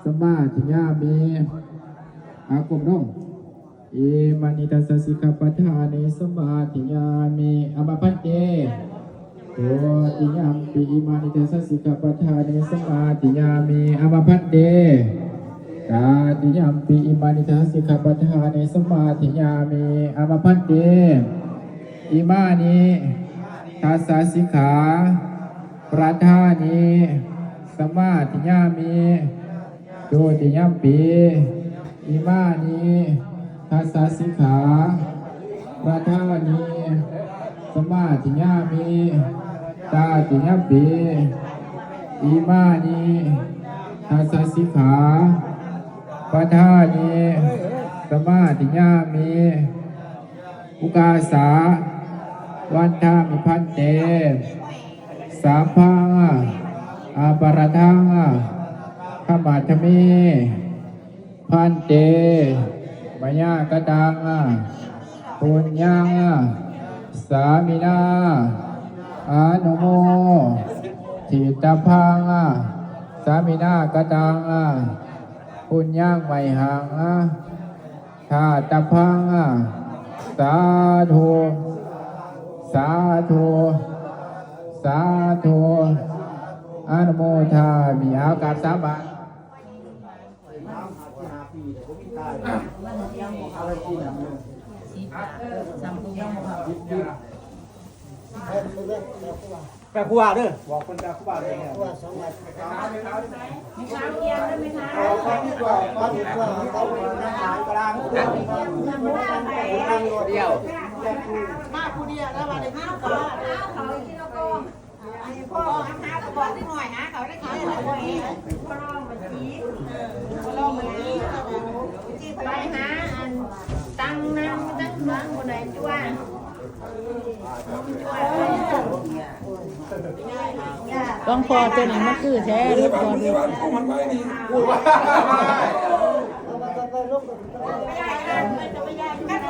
ສະມາທິຍາມິ ອາ ກົ້ມລົງ. ອິມານິທັດສະສິກຂາປະທານິ ສະມາທິຍາມິ ອາມະພັນເຕ. ໂຕຕິຍຳປິ ອິມານິທັດສະສິກຂາປະທານິ ສະມາທິຍາມິ ອາມະພັນເຕ. ຕາຕິຍຳປິ ອິມານິທັດສະສິກຂາປະທານິ ສະມາທິຍາມິ ອາມະພັນເຕ. ອິມານິທັດສະສິກຂາປະທານິ ສະມາທິຍາມິ ໂຕຕິຍຳປິ ອິມານິທັດສະສິກຂາປະທານິ ສະມາທິຍາມິ ຕາຕິຍຳປິ ອິມານິທັດສະສິກຂາປະທານິ ສະມາທິຍາມິ ອຸກາສາ ວັນທາມິພັນເຕ. ສາພັງ ອາປະລະທັງ ຂະມາດຈະມິ ພັນເຕ. ມະຍາກະຕັງ ປຸນຍັງ ສາມິນາ ອະນຸໂມທິດຕະພັງ ສາມິນາກະຕັງ ປຸນຍັງໄມຫັງ ທາດຕະພັງ ສາທຸ ສາທຸ ສາທຸ ອະນຸໂມທາມິ ອາກາດສາບານ. ໄປຄູບາເດີ ບອກເພິ່ນໄປຄູບາເດີ. ມາຜູ້ດຽວແລ້ວວ່າໄດ້ກິນເຂົ້າ. ໄປຫາອັນ ຕັງນັ່ງ ຕັງນັ່ງ ຜູ້ໃດຕົວະ. ຕ້ອງພໍຕົວນີ້ມັນຄືແທ້ເດ້ ພໍເດ້.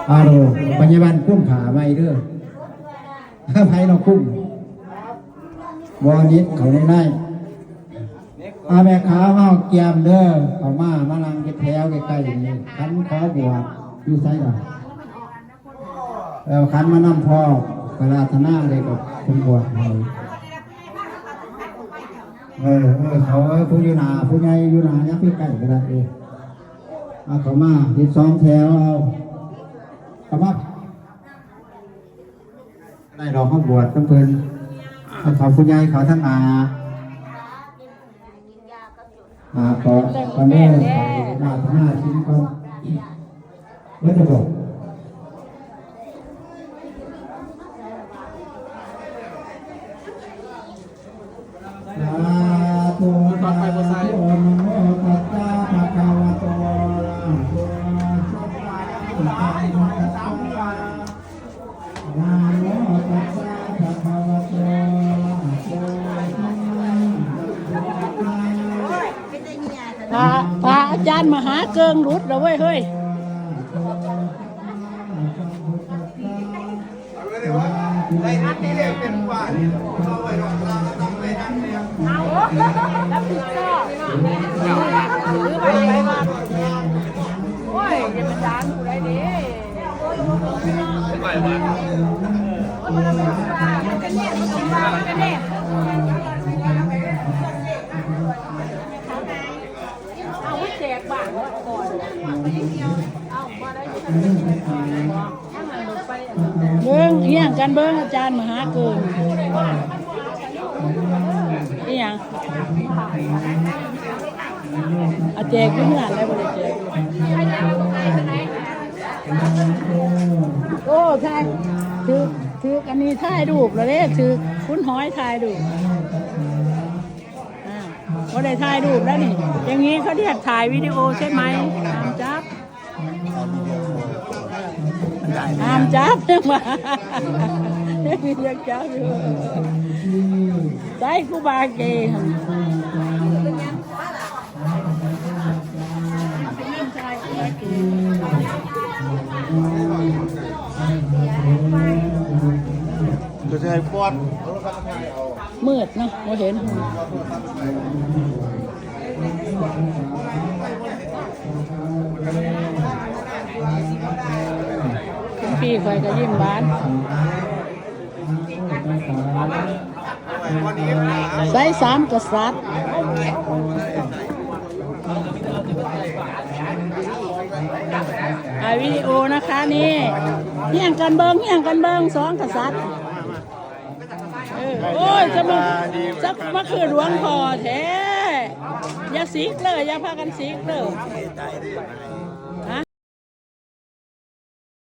ອາໂດ ພະຍາບານກຸ້ມຜ້າໄວ້ເດີ. ໃຜເນາະກຸ້ມ ບໍ່ນິດເຂົ້າໃນໃນ. ອາ ແມ່ຄ້າເຮົາກຽມເດີ ເຂົ້າມາ ມານັ່ງເຮັດແຖວໃກ້ໆນີ້. ຂັນຂໍບວດຢູ່ໃສລະ? ເອີ ຂັນມານຳພໍ່ ໄປລາທະນາເດ້ ກໍເພິ່ນບວດໃຫ້. ເອີ ເອີ ເຂົາ ເອີ ຜູ້ຢູ່ໜ້າ ຜູ້ໃຫຍ່ຢູ່ໜ້າ ຍັບໃກ້ໆກໍໄດ້ເອີ. ເອົາເຂົ້າມາ ເຮັດສອງແຖວ ເອົາເຂົ້າມາ. ໄດ້ດອກ ເຮົາບວດນຳເພິ່ນ ໃຫ້ເຂົາຜູ້ໃຫຍ່ເຂົ້າທາງໜ້າ. ອ່າ ຂໍກ່ອນເດີ ອາດຕະມາຊິມກ່ອນ ເບິດແລ້ວບໍ? ສາທຸ ສາທຸ ນະໂມຕັດສະ ພະຄະວະໂຕ ອະລະຫະໂຕ ສຳມາສຳພຸດທັດສະ. ນະໂມຕັດສະ ພະຄະວະໂຕ ອະລະຫະໂຕ ສຳມາສຳພຸດທັດສະ. ພະ ພະອາຈານມະຫາເກິ່ງຫຼຸດແລ້ວເວີຍເຮີ້ຍ. ໂອ້ຍ ຢ່າໄປດ່າຜູ້ໃດເດ້. ເບິ່ງອີ່ຫຍັງກັນ ເບິ່ງອາຈານມະຫາເກີນ ອີ່ຫຍັງ ອາ ແຈກຢູ່ເຮືອນໄດ້ບໍ່ ໄດ້ແຈກ. ໂອ້ ຖ່າຍ ຖືກ ຖືກອັນນີ້ຖ່າຍຮູບແລ້ວເດ້ ຖືກຄຸນຫອຍຖ່າຍຮູບ. ອ່າ ບໍ່ໄດ້ຖ່າຍຮູບແລ້ວນີ້ ຢ່າງນີ້ເຂົາຮຽກຖ່າຍວິດີໂອໃຊ່ໄໝ? ຫ້າມຈັບ ຫ້າມຈັບ ຍັງວ່າ ຍັງຢາກຈັບຢູ່. ໃສ່ຄູບາເກຫັ້ນ ກໍຊິໃຫ້ປ້ອນ. ມືດເນາະ ບໍ່ເຫັນ. ຂ້ອຍກໍຍິ້ມຫວານ. ໃຊ້ສາມກະສັດ. ຖ່າຍວິດີໂອນະຄະນີ້. ຮຽງກັນເບິ່ງ ຮຽງກັນເບິ່ງ ສອງກະສັດ. ເອີ ໂອ້ຍ ຈະມາ ຈະມາຄືຫຼວງພໍ່ແທ້. ຢ່າສິກເດີ້ ຢ່າພາກັນສິກເດີ້.